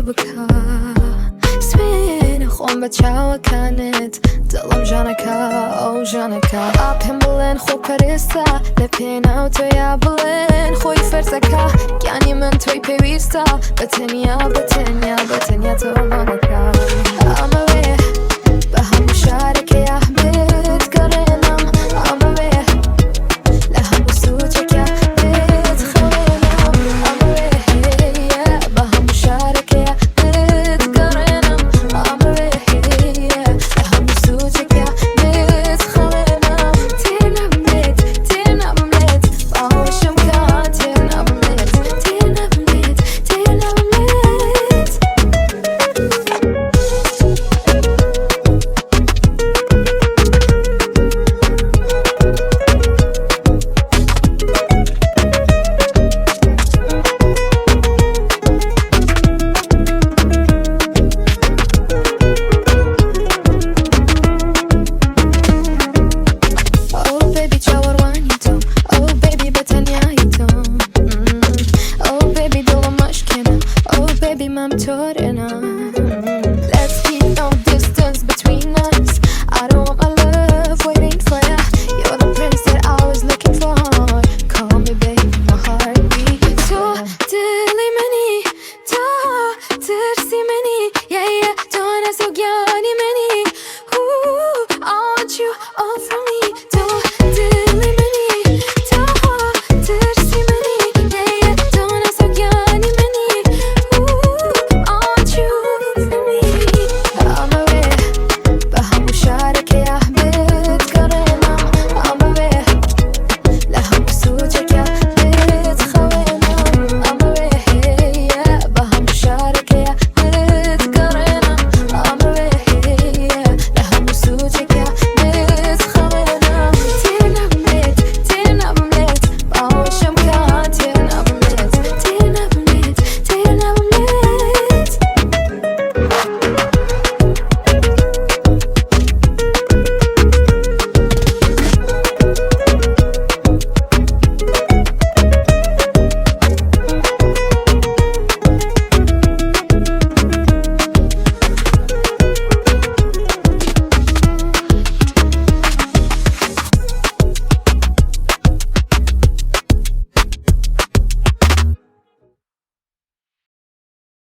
بکا. سوێنە خۆم بە چاوەکانت، دڵم ژانەکا، ئەو ژانەکا. ئا پێم بڵێن خۆپەرستە لە پێناو تۆیا، بڵێن خۆی فەرزەکا، گیانی من تۆی پێویستە، بە تەنیا، بە تەنیا، بە تەنیا تۆ مامەکە.